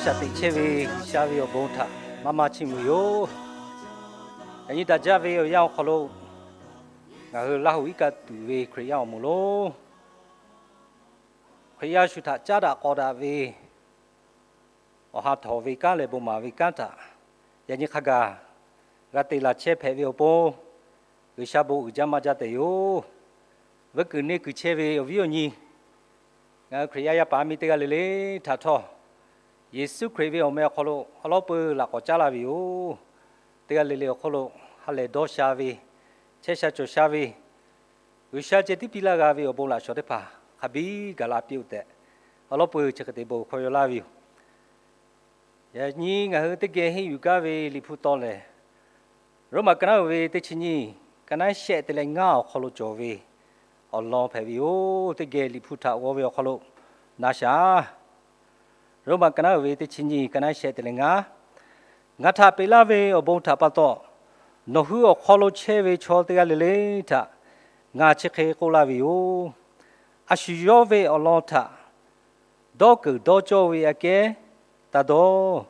Shaꞈ teꞈ chehˇ ve G'uiˬsha ve awˬ bon htaꞈ maˇ maˇ chiˇ mvuh ve yoˬ. Yaꞈ nyi daꞈ jaˇ ve awˬ yanˇ awˬ hk'aw lo ngaˬ hui Laˇ huˍ iˉ kaˆ tuˬ ve Hkriꞈ yaˇ awˬ moˍ lonˉ, Hkriꞈ yaˇ shu htaꞈ caˉ daꞈ k'awꞈ daꞈ ve awˬ ha htawnˍ ve kanˉ leh bon maˍ ve kanˉ htaꞈ yaꞈ nyi hk'a gaˬ g'a te laˬ chehˇ hpehꞈ ve awˬ pon, G'uiˬsha bon uiˍ jaˇ maˇ jaˇ tehꞈ yoˬ. Veuˇ kuiˬ neˇ kuiˬ chehˇ ve awˬ viˉ awˬ nyi, ngaˬ hui Hkriꞈ yaˇ yaˇ paˍ miˇ teˇ g'aˇ le le htaꞈ htawˇ, Yeˍsuˆ Hkriꞈ ve awˬ meh awˬ hk'aw lo awˬ lawn peuˬ laꞈ k'awꞈ caˉ laˇ ve yoˬ. Teˇ g'aˇ le le awˬ hk'oˆ lo ha lehˬ dawˇ sha ve, chehˇ sha cawˬ sha ve, G'uiˬsha ceh tiˉ piˇ laˇ g'a ve awˬ bon laꞈ shawnˍ teˇ hpaˍ hk'a biˇ gaˬ la piˇ-oˆ tehꞈ, awˬ lawn peuˬ chi hk'e te bon hkawˇ yaw laˇ ve yoˬ. Yaꞈ nyi ngaˬ hui teˇ geh henˇ yuˬ gaˇ ve Liꞈ hpu taw lehˬ, Roˉmaꞈ ka naˉ uiˍ ve teˇ chi nyiˇ, ka naˉ shehˆ te leh ngaˇ awˬ hk'aw lo cawˬ ve awˬ lawn hpehꞈ ve yoˬ. Teˇ geh Liꞈ hpu htaꞈ g'aw ve awˬ hk'aw lo na shaˍ. Roˉmaꞈ ka naˉ uiˍ ve teˇ chi nyiˇ, ka naˉ shehˆ te leh ngaˇ, ngaˬ htaꞈ peꞈ laˇ ve awˬ bon htaꞈ pa taw, nawˬ hui awˬ hk'aw lo chehˇ ve chaw teˇ g'aˇ le le htaꞈ ngaˬ chi hk'e k'oˆ laˇ ve yoˬ. A shu yawˇ ve awˬ lawn htaꞈ dawˇ keunˍ dawˇ cawˇ ve aꞈ kehˉ taˇ dawˇ.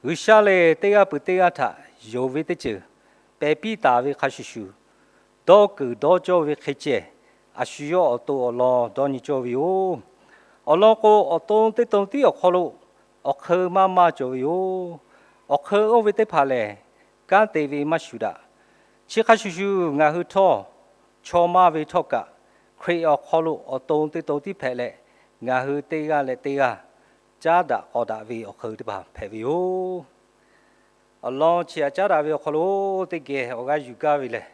G'uiˬsha lehˬ, teˇ g'aˇ peuˬ teˇ g'aˇ htaꞈ yonˍ ve teˇ ceuˬ pehˍ piˇ taˍ ve hk'a shuˍ shuˍ, dawˇ keunˍ dawˇ cawˇ ve hk'e ceh, a shu yawˇ awˬ to awˬ lawn dawˇ nyi cawˇ ve yoˬ. Awˬ lawn k'o, awˬ to teˇ to tiˉ awˬ hk'aw lo awˬ hk'eun maˇ maˇ cawˬ ve yoˬ. Awˬ hk'eun oˇ ve teˇ hpaˍ lehˬ, kanˉ te ve maˇ shuˍ daꞈ. Chi hk'a shuˍ shuˍ, ngaˬ hui htawˇ chaw maˇ ve htawˇ kaꞈ, Hkriꞈ awˬ hk'aw lo awˬ to teˇ to tiˉ hpehꞈ leh, ngaˬ hui teˇ g'aˇ leh teˇ g'aˇ caˉ daꞈ k'awꞈ daꞈ ve awˬ hk'eun teˇ hpaˍ hpehꞈ ve yoˬ. Awˬ lawn chi htaꞈ caˉ daꞈ ve awˬ hk'aw lo teˇ geh awˬ g'aˇ yuˬ gaˇ ve lehˬ,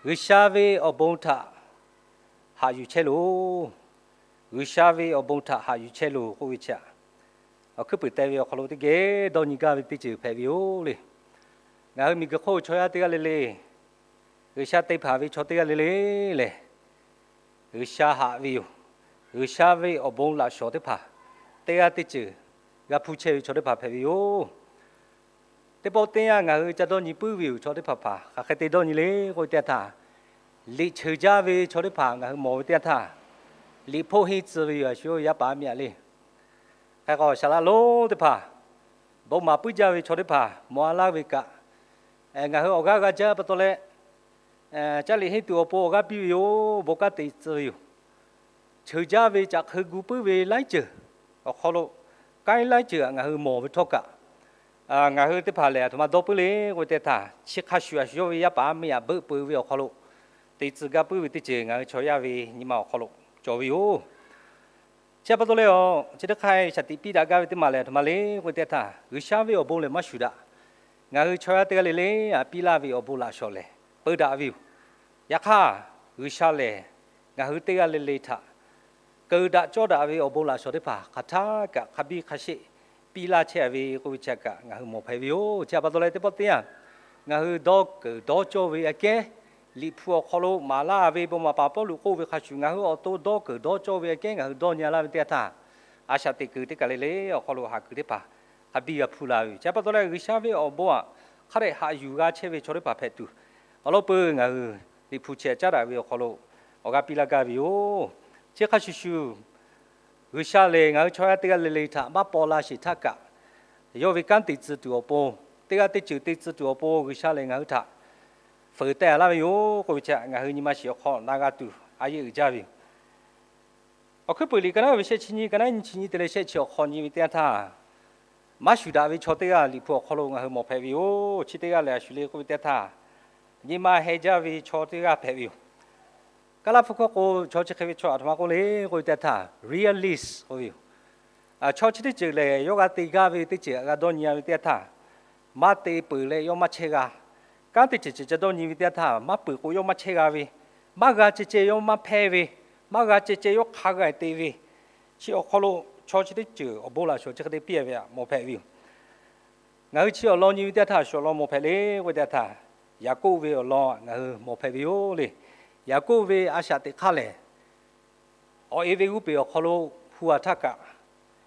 G'uiˬsha ve awˬ bon htaꞈ haꞈ yuˬ chehˇ loˬ. G'uiˬsha ve awˬ bon htaꞈ haꞈ yuˬ chehˇ loˬ k'oˆ ve chi htaꞈ, awˬ hkuiˉ puiˍ te ve awˬ hk'aw lo teˇ geh dawˇ nyi gaˇ ve teˇ ceuˬ hpehꞈ ve yoˬ le. Ngaˬ hui miˬguiˬ hk'oˆ chaw yaˇ teˇ g'aˇ le le, G'uiˬsha te hpanˍ ve chaw teˇ g'aˇ le le lehˬ, G'uiˬsha haꞈ ve yoˬ. G'uiˬsha ve awˬ bon laꞈ shawnˍ teˇ hpaˍ teˇ g'aˇ teˇ ceuˬ g'a hpuˇ chehˇ ve chaw teˇ hpaˍ hpehꞈ ve yoˬ. Teˇ pawˆ teˇ yanˇ ngaˬ hui ca dawˇ nyi puiˉ ve yoˬ. Chaw teˇ hpaˍ hpaˍ hk'aˬ hk'e te dawˇ nyi le k'oˆ ve teˇ yanˇ htaˇ, liꞈ cheuˬ jaˇ ve chaw teˇ hpaˍ ngaˬ hui mawˬ ve teˇ yanˇ htaˇ, liꞈ hpoˆ henˇ tcuh ve yoˬ. A shu yaˇ paˍ yaˇ miˇ aꞈ le, hk'e k'o shaˍ laꞈ lonˉ teˇ hpaˍ, bon maˍ puiˉ jaˇ ve chaw teˇ hpaˍ mawˬ a laˇ ve kaꞈ, ngaˬ hui awˬ g'aˇ g'a jaˇ pa taw leh, caˇ liꞈ henˇ tuˬ awˬ pon awˬ g'aˇ piˇ ve yoˬ. Bon kanˉ te tcuh ve yoˬ. Cheuˬ jaˇ ve caꞈ hk'eu gu puiˉ ve laiˉ ceuˬ awˬ hk'aw lo, k'aiˉ laiˉ ceuˬ htaꞈ ngaˬ hui mawˬ ve htawˇ kaꞈ, ngaˬ hui teˇ hpaˍ lehˬ aˬ htoꞈ ma dawˇ puiˉ le k'oˆ ve teˇ yanˇ htaˇ, chi hk'a shuˍ a shu yawˇ ve yaˇ paˍ yaˇ miˇ aꞈ beuˆ peu ve awˬ hk'aw lo te tcuh gaˇ puiˉ ve teˇ ceuˬ ngaˬ hui chaw yaˇ ve nyi ma awˬ hk'aw lo cawˬ ve yoˬ. Chi pa taw leh, awˬ chi teˇ hk'aˇ shaˍ tiꞈ piˇ daꞈ gaˇ ve teˇ maˬ lehˬ aˬ htoꞈ ma le k'oˆ ve teˇ yanˇ htaˇ, G'uiˬsha ve awˬ bon lehˬ maˇ shuˍ daꞈ. Ngaˬ hui chaw yaˇ teˇ g'aˇ le le aꞈ piˇ laˇ ve awˬ bon laꞈ shawnˍ lehˬ peu daꞈ ve yoˬ. Yaꞈ hk'aˇ, G'uiˬsha lehˬ ngaˬ hui teˇ g'aˇ le le htaꞈ keunˍ daꞈ cawˇ daꞈ ve awˬ bon laꞈ shawnˍ teˇ hpaˍ hk'aˬ htaˇ kaꞈ hk'a biˇ hk'a sheˆ piˇ laˇ chehˇ ve k'oˆ ve chi htaꞈ kaꞈ ngaˬ hui mawˬ hpehꞈ ve yoˬ. Chi pa taw leh teˇ pawˆ teˇ yanˇ, ngaˬ hui dawˇ keunˍ dawˇ cawˇ ve aꞈ kehˉ, Liꞈ hpu awˬ hk'aw lo maˍ laˇ ve bon maˍ paˍ Pawˇluꞈ k'oˆ ve hk'a shuˍ, ngaˬ hui awˬ to dawˇ keunˍ dawˇ cawˇ ve aꞈ kehˉ ngaˬ hui dawˇ nyi laˇ ve teˇ yanˇ htaˇ, a shaꞈ teꞈ kuiˬ teˇ kaˬ le le awˬ hk'aw lo haꞈ kuiˬ teˇ hpaˍ hk'a biˇ g'a hpuˇ la ve yoˬ. Chi pa taw leh G'uiˬsha ve awˬ bon aꞈ hk'a dehꞈ haꞈ yuˬ g'a chehˇ ve chaw teˇ hpaˍ hpehꞈ tuˬ, awˬ lawn peuˬ ngaˬ hui Liꞈ hpu chi htaꞈ caˉ daꞈ ve awˬ hk'aw lo awˬ g'aˇ piˇ laˇ gaˇ ve yoˬ. Chi hk'a shuˍ shuˍ, G'uiˬsha lehˬ ngaˬ hui chaw yaˇ teˇ g'aˇ le le htaꞈ maˇ paw la sheˍ htaˇ kaꞈ, yawˇ ve kanˉ te tcuh tuˬ awˬ pon, teˇ g'aˇ teˇ ceuˬ te tcuh tuˬ awˬ pon G'uiˬsha lehˬ ngaˬ hui htaꞈ fuiˍ teh laˇ ve yoˬ k'oˆ ve chi htaꞈ ngaˬ hui nyi ma shiˍ awˬ hk'aw na g'a tuˬ a yehˬ uiˍ jaˇ ve yoˬ. Awˬ hkuiˉ puiˍ liꞈ ka naˉ ve shehˆ chi nyiˇ, ka naˉ nyiˇ chi nyiˇ te leh shehˆ chi awˬ hk'aw nyi ve teˇ yanˇ htaˇ, maˇ shuˍ daꞈ ve chaw teˇ g'aˇ Liꞈ hpu awˬ hk'aw lo ngaˬ hui mawˬ hpehꞈ ve yoˬ. Chi teˇ g'aˇ lehˬ a shu le k'oˆ ve teˇ yanˇ htaˇ, nyi ma heh jaˇ ve chaw teˇ g'aˇ hpehꞈ ve yoˬ. Kaˇlaˇ hpu hkawˇ k'o chaw chi hk'e ve chaw aˬ htoꞈ ma k'oˆ le k'oˆ ve teˇ yanˇ htaˇ, realist k'oˆ ve yoˬ. Chaw chi teˇ ceuˬ lehˬ yawˇ g'a te gaˇ ve teˇ ceuˬ g'a dawˇ nyi a ve teˇ yanˇ htaˇ, maˇ te peuˬ leh yawˇ maˇ chehˇ g'a. Kanˉ teˇ ceuˬ ceuˬ ca dawˇ nyi ve teˇ yanˇ htaˇ, maˇ peuˬ k'o yawˇ maˇ chehˇ g'a ve, maˇ g'a ceh ceh yawˇ maˇ hpehˇ ve, maˇ g'a ceh ceh yawˇ hk'a g'a te ve, chi awˬ hk'aw lo chaw chi teˇ ceuˬ awˬ bon laꞈ shawnˍ chi hk'e te piˇ ve htaꞈ mawˬ hpehꞈ ve yoˬ. Ngaˬ hui chi awˬ lawn nyi ve teˇ yanˇ htaˇ, a shu awˬ lawn mawˬ hpehꞈ le k'oˆ ve teˇ yanˇ htaˇ, Yaˍkoˆ ve awˬ lawn ngaˬ hui mawˬ hpehꞈ ve yoˬ le. Yaˍkoˆ ve a shaꞈ teꞈ hk'aˇ lehˬ, awˬ e ve g'oˇ peˬ awˬ hk'aw lo hu a htaˇ kaꞈ,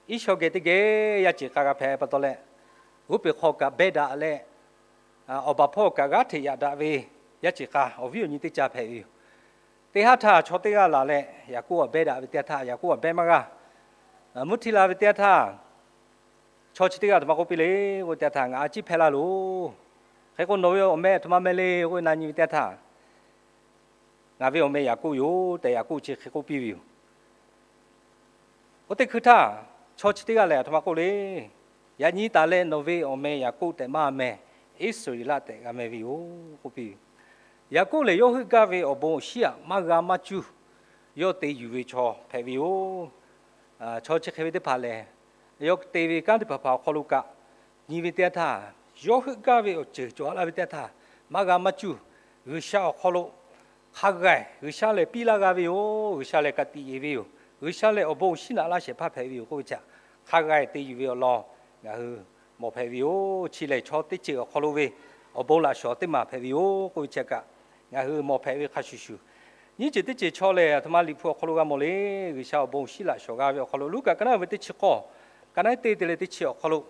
Iˉsawˇ geh teˇ geh yaˇ ceˬ k'a g'a hpehꞈ pa taw leh, g'oˇ peˬ hk'aw kaꞈ behˇ daꞈ leh, awˬ baˬ hpawˇ kaꞈ g'aˇ hteꞈ yaꞈ daꞈ ve yaˇ ceˬ k'a awˬ viˉ awˬ nyi teˇ ca hpehꞈ ve yoˬ. Teˇ haˉ htaˇ chaw teˇ g'aˇ laˬ leh Yaˍkoˆ a behˇ daꞈ ve teˇ yanˇ htaˇ Yaˍkoˆ a behˇ maˇ g'a. Mvuhˇ htiˇ la ve teˇ yanˇ htaˇ, Chaw chi teˇ g'aˇ aˬ htoꞈ ma k'oˆ piˇ le k'oˆ ve teˇ yanˇ htaˇ, Ngaˬ a ciˉ hpehˇ laˇ loˬ. Hk'e k'o nawˬ ve awˬ meh aˬ htoꞈ ma meh le k'oˆ ve na nyi ve teˇ yanˇ htaˇ, Ngaˬ ve awˬ meh Yaˍkoˆ yoˬ tehꞈ Yaˍkoˆ chi hk'e k'oˆ piˇ ve yoˬ. Oˇ teˇ hkui htaˇ, chaw chi teˇ g'aˇ lehˬ aˬ htoꞈ ma k'oˆ le, Yaꞈ nyi taˍ leh nawˬ ve awˬ meh Yaˍkoˆ tehꞈ maˇ meh, Iˉsaˍreˍlaˆ tehꞈ g'a meh ve yoˬ k'oˆ piˇ ve. Yaˍkoˆ lehˬ yawˇ heuˆ gaˇ ve awˬ bon awˬ shinˉ aꞈ maˇ g'a maˇ cuˇ yawˇ te yuˬ ve chaw hpehꞈ ve yoˬ. Chaw chi hk'e ve teˇ hpaˍ lehˬ, yawˇ te ve kanˉ teˇ hpaˍ hpaˍ awˬ hk'aw lo kaꞈ nyi ve teˇ yanˇ htaˇ, yawˇ heuˆ gaˇ ve awˬ ceuˬ cawˬ laˇ ve teˇ yanˇ htaˇ, maˇ g'a maˇ cuˇ G'uiˬsha awˬ hk'aw lo hk'a gaˬ G'uiˬsha lehˬ piˇ laˇ g'a ve yoˬ. G'uiˬsha lehˬ ka tiꞈ yeˬ ve yoˬ. G'uiˬsha lehˬ awˬ bon awˬ shinˉ naꞈ laˇ shehˍ hpaˇ hpehꞈ ve yoˬ k'oˆ ve chi htaꞈ hk'a g'a te yuˬ ve awˬ lawn ngaˬ hui mawˬ hpehꞈ ve yoˬ. Chi lehˬ chaw teˇ ceuˬ awˬ hk'aw lo ve awˬ bon laꞈ shawˍ teˇ maˬ hpehꞈ ve yoˬ k'oˆ ve chi htaꞈ kaꞈ ngaˬ hui mawˬ hpehꞈ ve hk'a shuˍ shuˍ, nyiˇ ceuˬ teˇ ceuˬ chaw lehˬ aˬ htoꞈ ma Liꞈ hpu awˬ hk'aw lo g'a mawˬ le. G'uiˬsha awˬ bon awˬ shinˉ laꞈ shawˍ g'a ve awˬ hk'aw lo Luˉkaꞈ ka naˉ ve teˇ chi k'awˇ, ka naˉ teˇ te leh teˇ chi awˬ hk'aw lo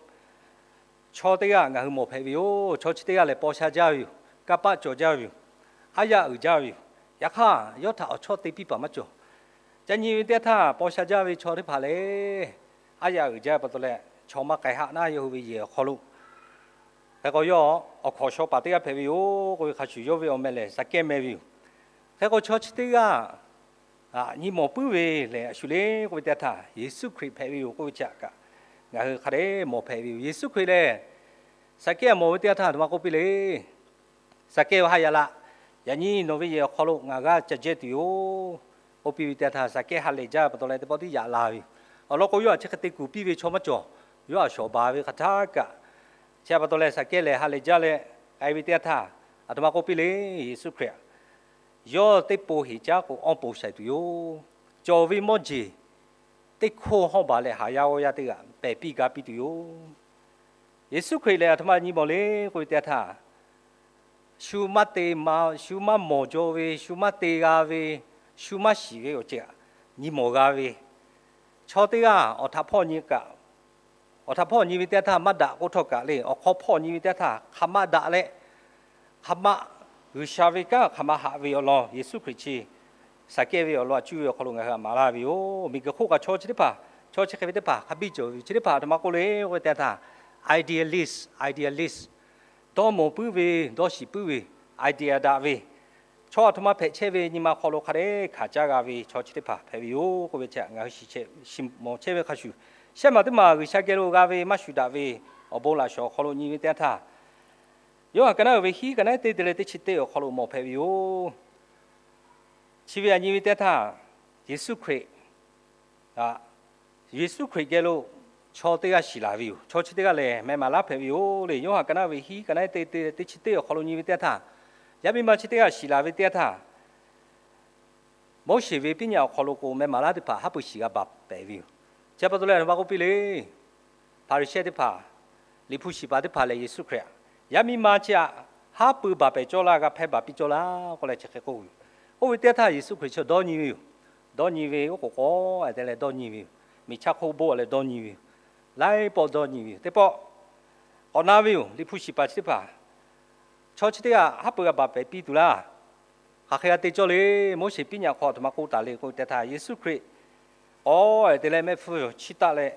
chaw teˇ g'aˇ ngaˬ hui mawˬ hpehꞈ ve yoˬ. Chaw chi teˇ g'aˇ lehˬ paw sha jaˇ ve yoˬ. Kanˇ paˆ cawˬ jaˇ ve yoˬ. Aˉ yaˇ uiˍ jaˇ ve yoˬ. Yaꞈ hk'aˇ yawˇ htaꞈ awˬ chawˇ te piˇ paˍ maˇ cawˬ. Ca nyi ve teˇ yanˇ htaˇ paw sha jaˇ ve chaw teˇ hpaˍ lehˬ, aˉ yaˇ uiˍ jaˇ pa taw leh, chaw maˇ k'ai haˆ naˉ yawˇ hui ve yehˬ awˬ hk'aw lo. Hk'e k'o yawˇ awˬ hkawˍ shaw paˍ teˇ g'aˇ hpehꞈ ve yoˬ k'oˆ ve hk'a shuˍ, yawˇ ve awˬ meh lehˬ Saˍkehˇ meh ve yoˬ. Hk'e k'o chaw chi teˇ g'aˇ nyi mawˬ puiˉ ve lehˬ a shu le k'oˆ ve teˇ yanˇ htaˇ, Yeˍsuˆ Hkriꞈ hpehꞈ ve yoˬ k'oˆ ve chi htaꞈ kaꞈ ngaˬ hui hk'a dehꞈ mawˬ hpehꞈ ve yoˬ. Yeˍsuˆ Hkriꞈ lehˬ, Saˍkehˇ mawˬ ve teˇ yanˇ htaˇ aˬ htoꞈ ma k'oˆ piˇ le. Saˍkehˇ-oˬ, haˆ yaꞈ laˇ. Yaꞈ nyi nawˬ ve yehˬ awˬ hk'aw lo ngaˬ g'aˇ ca jehˇ tuˬ yoˬ k'oˆ piˇ ve teˇ yanˇ htaˇ, Saˍkehˇ ha lehˬ jaˇ pa taw leh teˇ pawˆ tiˉ yaꞈ la ve yoˬ. Awˬ lawn k'o, yawˇ htaꞈ chi hk'e te kuˬ piˇ ve chaw maˇ cawˬ. Yawˇ htaꞈ shawˍ baˬ ve hk'aˬ htaˇ kaꞈ, chi pa taw leh Saˍkehˇ lehˬ ha lehˬ jaˇ leh k'ai ve teˇ yanˇ htaˇ, aˬ htoꞈ ma k'oˆ piˇ le. Yeˍsuˆ Hkriꞈ yawˇ teˇ po heˍ caˉ k'o awˇ po shaiˍ tuˬ yoˬ. Cawˬ ve mawˇ jeˬ teˇ hkoˇ hawˇ baˬ leh haˍ yaˇ g'awˇ yaˇ teˇ g'aˇ pehˬ piˇ ga piˇ tuˬ yoˬ. Yeˍsuˆ Hkriꞈ lehˬ aˬ htoꞈ ma nyi mawˬ le k'oˆ ve teˇ yanˇ htaˇ, shu maˇ te, shu maˇ mawˬ jaw ve, shu maˇ te g'a ve, shu maˇ shiˍ ve awˬ ceuˬ htaꞈ nyi mawˬ g'a ve chaw teˇ g'aˇ awˬ htaꞈ hpawˇ nyi kaꞈ, awˬ htaꞈ hpawˇ nyi ve teˇ yanˇ htaˇ maˇ daꞈ k'oˆ htawˇ kaꞈ le, awˬ hk'aw hpawˇ nyi ve teˇ yanˇ htaˇ hk'aˬ ma daꞈ leh, hk'aˬ ma G'uiˬsha ve kanˉ hk'aˬ ma haꞈ ve awˬ lawn Yeˍsuˆ Hkriꞈ chi Saˍkehˇ ve awˬ lawn a cuˇ ve awˬ hk'aw lo ngaˬ hui htaꞈ maˍ laˇ ve yoˬ. Miˬguiˬ hk'oˆ kaꞈ chaw chi teˇ hpaˍ, chaw chi hk'e ve teˇ hpaˍ hk'a biˇ cawˬ ve yoˬ. Chi teˇ hpaˍ aˬ htoꞈ ma k'oˆ le k'oˆ ve teˇ yanˇ htaˇ, idealist, idealist, dawˇ mawˬ puiˉ ve, dawˇ shiˍ puiˉ ve, idea daꞈ ve, chaw aˬ htoꞈ ma hpehꞈ chehˇ ve nyi ma hk'aw lo hk'a dehꞈ hkanˍ caˇ g'a ve chaw chi teˇ hpaˍ hpehꞈ ve yoˬ k'oˆ ve chi ngaˬ hui shiˍ mawˬ chehˇ ve hk'a shuˍ, shehˆ maˬ teˇ maˬ G'uiˬsha geh lo g'a ve maˇ shuˍ daꞈ ve awˬ bon laꞈ shawˍ awˬ hk'aw lo nyi ve teˇ yanˇ htaˇ, Yoˇhanˬ ka naˉ uiˍ ve hiˉ ka naˉ teˇ te leh teˇ chi teˇ awˬ hk'aw lo mawˬ hpehꞈ ve yoˬ. Chi ve aˬ nyi ve teˇ yanˇ htaˇ, Yeˍsuˆ Hkriꞈ, Yeˍsuˆ Hkriꞈ geh lo chaw teˇ g'aˇ shiˍ laˬ ve yoˬ. Chaw chi teˇ g'aˇ lehˬ meh maˍ laˇ hpehꞈ ve yoˬ le. Yoˇhanˬ ka naˉ ve hiˉ ka naˉ teˇ te leh teˇ chi teˇ awˬ hk'aw lo nyi ve teˇ yanˇ htaˇ, yaˇ miˇ ma chi teˇ g'aˇ shiˍ laˬ ve teˇ yanˇ htaˇ, Moˉseˍ ve piˉ nyi awˬ hk'aw lo k'o meh maˍ laˇ teˇ hpaˍ haˉ pui shiˍ g'a baˬ pehˍ ve yoˬ. Chi pa taw leh aˬ htoꞈ ma k'oˆ piˇ le. Hpaˍriˍsehˇ teˇ hpaˍ, Liꞈ hpu shiˍ paˍ teˇ hpaˍ lehˬ Yeˍsuˆ Hkriꞈ, yaˇ miˇ ma chi htaꞈ haˉ pui baˬ pehˍ cawˇ laˇ, g'a hpehˇ baˬ piˇ cawˇ laˇ k'oˆ leh chi hk'e k'oˆ ve yoˬ. Oˇ ve teˇ yanˇ htaˇ Yeˍsuˆ Hkriꞈ chi dawˇ nyi ve yoˬ. Dawˇ nyi ve oˇ k'oˍ k'awꞈ te leh dawˇ nyi ve yoˬ. Miˬ chaˇ hk'oˆ boˆ leh dawˇ nyi ve yoˬ. Laiˉ pawˆ dawˇ nyi ve yoˬ. Teˇ pawˆ k'awꞈ na ve yoˬ. Liꞈ hpu shiˍ paˍ chi teˇ hpaˍ, chaw chi teˇ g'aˇ haˉ pui g'a baˬ pehˍ piˇ tuˬ laˇ. Hk'aˬ hk'e g'a te cawˇ le. Moˉseˍ piˉ nyi awˬ hk'aw aˬ htoꞈ ma k'oˆ taˍ le k'oˆ ve teˇ yanˇ htaˇ, Yeˍsuˆ Hkriꞈ k'awꞈ te leh mehˆ hpfuhˇ chiˇ taˆ leh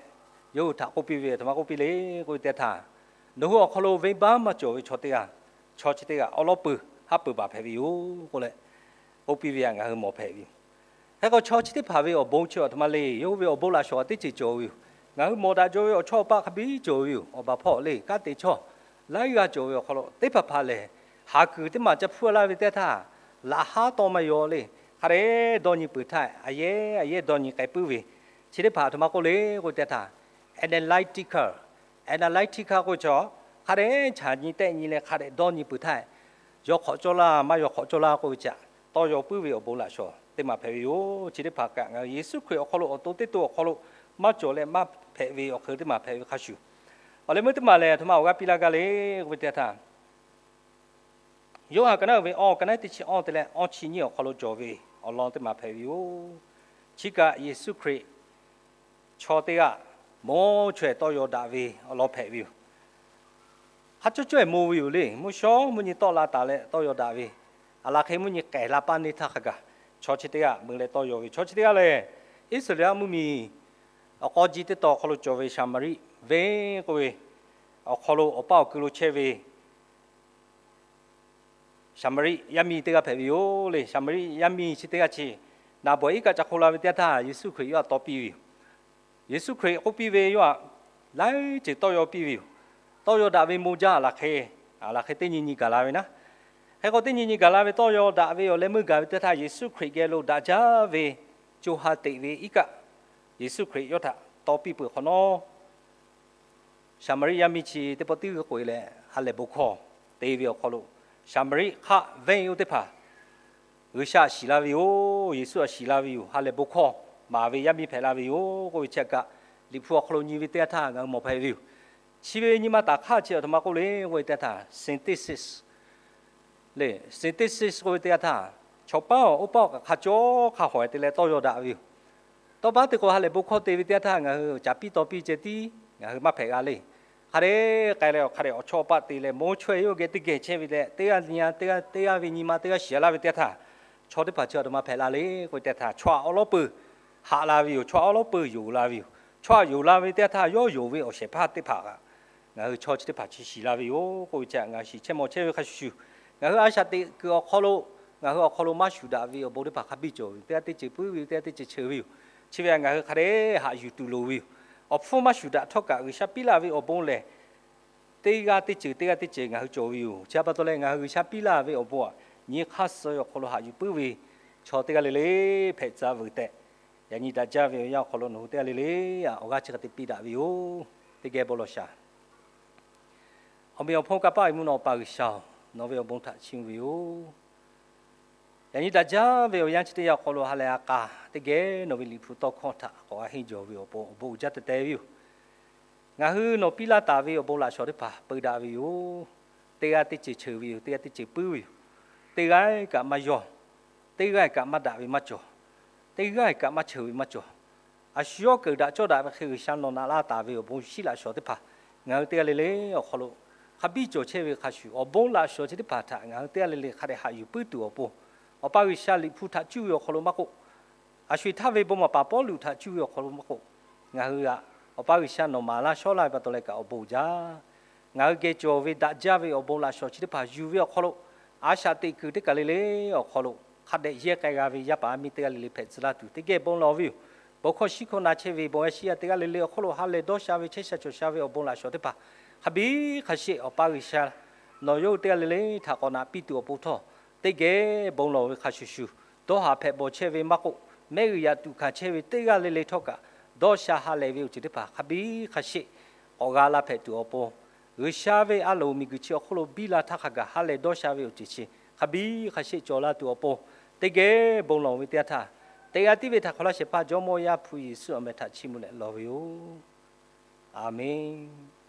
yawˇ hui htaꞈ k'oˆ piˇ ve, aˬ htoꞈ ma k'oˆ piˇ le k'oˆ ve teˇ yanˇ htaˇ, nawˬ hui awˬ hk'aw lo venˇbaˆ maˇ cawˬ ve chaw teˇ g'aˇ, chaw chi teˇ g'aˇ awˉ lawˉ peuˬ haˉ pui baˬ hpehꞈ ve yoˬ k'oˆ leh k'oˆ piˇ ve htaꞈ ngaˬ hui mawˬ hpehꞈ ve yoˬ. Hk'e k'o chaw chi teˇ hpaˍ ve awˬ bon chi aˬ htoꞈ ma le. Yawˇ hui ve awˬ bon laꞈ shawˍ teˇ ceuˬ cawˬ ve yoˬ. Ngaˬ hui mawˬ daꞈ jaw ve awˬ chawˇ awˬ paˆ hk'a biˇ cawˬ ve yoˬ. Awˬ baˬ hpawˇ le kanˉ te chawˇ laiˉ g'aˇ cawˬ ve awˬ hk'aw lo teˇ hpaˍ hpaˍ lehˬ, haˍ kuiˬ teˇ maˬ ca hpfuhˇ laˇ ve teˇ yanˇ htaˇ, laꞈ haˉ tawˇ maˇ yaw le. Hk'a dehꞈ dawˇ nyi peuˬ htaˇ, aˬ yehˉ aˬ yehˉ dawˇ nyi k'ai puiˉ ve, chi teˇ hpaˍ aˬ htoꞈ ma k'oˆ le k'oˆ ve teˇ yanˇ htaˇ, analytical, analytical k'oˆ ve chaw, hk'a dehꞈ caˇ nyi tehˆ nyi leh hk'a dehꞈ dawˇ nyi peuˬ htaˇ, yaw hk'awꞈ cawˇ laˇ maˇ yaw hk'awꞈ cawˇ laˇ k'oˆ ve chi htaꞈ tawˇ yaw puiˉ ve awˬ bon laꞈ shawˍ teˇ maˬ hpehꞈ ve yoˬ. Chi teˇ hpaˍ kaꞈ ngaˬ hui Yeˍsuˆ Hkriꞈ awˬ hk'aw lo awˬ to teˇ to awˬ hk'aw lo maˇ cawˬ leh maˇ hpehꞈ ve awˬ hk'eun teˇ maˬ hpehꞈ ve hk'a shuˍ, awˬ leh meuˇ teˇ maˬ lehˬ aˬ htoꞈ ma awˬ g'aˇ piˇ laˇ gaˇ le k'oˆ ve teˇ yanˇ htaˇ, Yoˇhanˬ ka naˉ ve awˇ ka naˉ teˇ chi awˇ te leh awˇ chi nyiˇ awˬ hk'aw lo cawˬ ve awˬ lawn teˇ maˬ hpehꞈ ve yoˬ. Chi kaꞈ Yeˍsuˆ Hkriꞈ chaw teˇ g'aˇ mawˇ chaweh tawˇ yaw daꞈ ve awˬ lawn hpehꞈ ve yoˬ. Hk'a cawˇ cawˇ-eˬ mo ve yoˬ le. Mvuhˇ shawˉ mvuhˇ nyi tawˆ la taˍ leh tawˇ yaw daꞈ ve, aˬ laˬ hk'e mvuhˇ nyi k'ehˬ la paˇ neˇ htaˇ hk'a gaˬ chaw chi teˇ g'aˇ mui leh tawˇ yaw ve. Chaw chi teˇ g'aˇ lehˬ, Iˉsaˍreˍlaˆ mvuhˇmiˬ awˬ k'aw ji teˇ taw awˬ hk'aw lo cawˬ ve Saˍmaˍriˆ Venˇ k'oˆ ve awˬ hk'aw lo awˬ paˇ awˬ kui lo chehˇ ve Saˍmaˍriˆ yaˇ miˇ teˇ g'aˇ hpehꞈ ve yoˬ le. Saˍmaˍriˆ yaˇ miˇ chi teˇ g'aˇ chi naˍ bawˬ iˉ kaˆ ca hk'o la ve teˇ yanˇ htaˇ, Yeˍsuˆ Hkriꞈ yawˇ htaꞈ taw piˇ ve yoˬ. Yeˍsuˆ Hkriꞈ k'oˆ piˇ ve, yawˇ htaꞈ laiˉ ceuˬ tawˇ yaw piˇ ve yoˬ. Tawˇ yaw daꞈ ve mo jaˇ laˬ hk'e, laˬ hk'e teˇ nyi nyi gaˬ la ve naˉ. Hk'e k'o, teˇ nyi nyi gaˬ la ve tawˇ yaw daꞈ ve awˬ leh meuˇ gaˬ ve teˇ htaˇ, Yeˍsuˆ Hkriꞈ geh lo daꞈ jaˇ ve co ha teꞈ ve iˉ kaˆ Yeˍsuˆ Hkriꞈ yawˇ htaꞈ taw piˇ peuˬ hk'awꞈ nawˉ, Saˍmaˍriˆ yaˇ miˇ chi teˇ pawˆ tiˉ g'uiˇ k'oꞈ e leh ha lehˬ bon hkawˇ te ve awˬ hk'aw lo, Saˍmaˍriˆ hk'aˆ venˇ oˇ teˇ hpaˍ G'uiˬsha htaꞈ shiˍ la ve yoˬ. Yeˍsuˆ htaꞈ shiˍ la ve yoˬ. Ha lehˬ bon hkawˇ maˍ ve yaˇ miˇ hpehꞈ la ve yoˬ k'oˆ ve chi kaꞈ, Liꞈ hpu awˬ hk'aw lo nyi ve teˇ yanˇ htaˇ ngaˬ hui mawˬ hpehꞈ ve yoˬ. Chi ve nyi ma taˍ hk'aˇ chi aˬ htoꞈ ma k'oˆ le k'oˆ ve teˇ yanˇ htaˇ, synthesis le. Synthesis k'oˆ ve teˇ yanˇ htaˇ, chaw paˉ awˬ oˇ paˉ awˬ kaꞈ hk'a cawˇ hk'a hawˍ te leh tawˇ yaw daꞈ ve yoˬ. Tawˇ paˉ te k'o, ha lehˬ bon hkawˇ te ve teˇ yanˇ htaˇ ngaˬ hui caˍ piˇ taw piˇ ceh tiˉ ngaˬ hui maˇ hpehꞈ g'a le. Hk'a dehꞈ k'ai leh awˬ hk'a dehꞈ awˬ chawˇ awˬ paˆ te leh, mawˇ chaweh yawˇ geh teˇ geh chehˇ ve leh, teˇ g'aˇ nyi a teˇ g'aˇ ve nyi ma teˇ g'aˇ shiˍ laˇ ve teˇ yanˇ htaˇ, chaw teˇ hpaˍ chi aˬ htoꞈ ma hpehꞈ la le k'oˆ ve teˇ yanˇ htaˇ, chaw htaꞈ awˉ lawˉ peuˬ haꞈ la ve yoˬ. Chaw htaꞈ awˉ lawˉ peuˬ yonˍ la ve yoˬ. Chaw htaꞈ yonˍ la ve teˇ yanˇ htaˇ, yawˇ yonˍ ve awˬ shehˍ hpaˇ teˇ hpaˍ kaꞈ ngaˬ hui chaw chi teˇ hpaˍ chi shiˍ la ve yoˬ k'oˆ ve chi ngaˬ hui shiˍ chehˇ mawˬ chehˇ ve hk'a shuˍ shuˍ, ngaˬ hui a shaꞈ teꞈ kuiˬ awˬ hk'aw lo ngaˬ hui awˬ hk'aw lo maˇ shuˍ daꞈ ve awˬ bon teˇ hpaˍ hk'a biˇ cawˬ ve yoˬ. Teˇ g'aˇ teˇ ceuˬ puiˉ ve yoˬ. Teˇ g'aˇ teˇ ceuˬ cheuˬ ve yoˬ. Chi ve htaꞈ ngaˬ hui hk'a dehꞈ haꞈ yuˬ tuˬ loˍ ve yoˬ. Awˬ hpfuhˇ maˇ shuˍ daꞈ htawˇ kaꞈ, G'uiˬsha piˇ laˇ ve awˬ bon lehˬ, teˇ g'aˇ teˇ ceuˬ teˇ g'aˇ teˇ ceuˬ ngaˬ hui cawˬ ve yoˬ. Chi pa taw leh, ngaˬ hui G'uiˬsha piˇ laˇ ve awˬ bon htaꞈ nyi hk'aˇ suh ve awˬ hk'aw lo haꞈ yuˬ puiˉ ve chaw teˇ g'aˇ le le hpehꞈ tcuh veuˬ tehꞈ, yaꞈ nyi daꞈ jaˇ ve awˬ yanˇ awˬ hk'aw lo nawˬ hui teˇ g'aˇ le le htaꞈ awˬ g'aˇ chi hk'e te piˇ daꞈ ve yoˬ. Teˇ geh bon lawˬ shaˍ. Awˬ meꞈ awˬ hponˇ kanˇ paˆ ve mvuhˇ naw Awˬ pa G'uiˬsha-oˬ, nawˬ ve awˬ bon htaꞈ chiˇ mvuh ve yoˬ. Yaꞈ nyi daꞈ jaˇ ve awˬ yanˇ chi teˇ yanˇ awˬ hk'aw lo ha lehˬ a k'a teˇ geh nawˬ ve Liꞈ hpu tawˇ hkawˇ htaꞈ k'awꞈ g'a henˇ jawˬ ve awˬ pon awˬ bon uiˍ jaˇ teh teh ve yoˬ. Ngaˬ hui nawˬ piˇ laˇ taˍ ve awˬ bon laꞈ shawnˍ teˇ hpaˍ peu daꞈ ve yoˬ. Teˇ g'aˇ teˇ ceuˬ cheuˬ ve yoˬ. Teˇ g'aˇ teˇ ceuˬ puiˉ ve yoˬ. Teˇ g'aˇ kaꞈ maˇ yawˇ, teˇ g'aˇ kaꞈ maˇ daꞈ ve maˇ cawˬ, teˇ g'aˇ kaꞈ maˇ cheuˬ ve maˇ cawˬ. A shu yawˇ keunˍ daꞈ cawˇ daꞈ ve hk'e G'uiˬsha nawˬ naꞈ laˇ taˍ ve awˬ bon shinˉ laꞈ shawnˍ teˇ hpaˍ ngaˬ hui teˇ g'aˇ le le awˬ hk'aw lo hk'a biˇ cawˬ chehˇ ve hk'a shuˍ, awˬ bon laꞈ shawnˍ chi teˇ hpaˍ htaꞈ ngaˬ hui teˇ g'aˇ le le hk'a dehꞈ haꞈ yuˬ puiˉ tuˬ awˬ pon, Awˬ pa G'uiˬsha Liꞈ hpu htaꞈ cuˇ ve awˬ hk'aw lo maˇ k'oˆ, a shu eˬ htaˇ ve bon maˍ paˍ Pawˇluꞈ htaꞈ cuˇ ve awˬ hk'aw lo maˇ k'oˆ, ngaˬ hui htaꞈ Awˬ pa G'uiˬsha nawˬ maˍ laˇ shawˉ laˇ ve pa taw leh kaꞈ awˬ bon jaˇ. Ngaˬ hui geh cawˬ ve daꞈ jaˇ ve awˬ bon laꞈ shawnˍ chi teˇ hpaˍ yuˬ ve awˬ hk'aw lo, a shaꞈ teꞈ kuiˬ teˇ kaˬ le le awˬ hk'aw lo hk'a dehꞈ yehˇ k'ai g'a ve yaˇ paˍ yaˇ miˇ teˇ g'aˇ le le hpehꞈ tcuh laˇ tuˬ teˇ geh bon lawˬ ve yoˬ. Bon hkawˇ shinˉ hkawˇ na chehˇ ve bon yaˇ shiˉ yaˇ teˇ g'aˇ le le awˬ hk'aw lo ha lehˬ dawˇ sha ve chehˇ sha cawˬ sha ve awˬ bon laꞈ shawnˍ teˇ hpaˍ hk'a biˇ hk'a shehˆ Awˬ pa G'uiˬsha nawˬ yawˇ hui teˇ g'aˇ le le htaꞈ k'awꞈ naꞈ piˇ tuˬ awˬ pon htawˇ, teˇ geh bon lawˬ ve hk'a shuˍ shuˍ, dawˇ haˍ hpehꞈ bawˬ chehˇ ve maˇ k'oˆ, mehˆ g'uiˬ yaꞈ tuꞈ hkanˍ chehˇ ve teˇ g'aˇ le le htawˇ kaꞈ, dawˇ sha ha lehˬ ve awˬ ceuˬ teˇ hpaˍ hk'a biˇ hk'a shehˆ k'awꞈ g'a la hpehꞈ tuˬ awˬ pon, G'uiˬsha ve a loˍ miˬguiˬ chi awˬ hk'oˆ lo biˇ la htaˇ hk'a gaˬ ha lehˬ dawˇ sha ve awˬ ceuˬ chi hk'a biˇ hk'a shehˆ cawˬ la tuˬ awˬ pon, teˇ geh bon lawˬ ve teˇ yanˇ htaˇ, teˇ g'aˇ tiˉ ve htaꞈ hk'awꞈ laˇ shehˍ hpaˇ Jawˇmawˇ Yaˇ hpu Yeˍsuˆ awˬ meh htaꞈ chiˇ mvuh leh lawˬ ve yoˬ. A menˬ.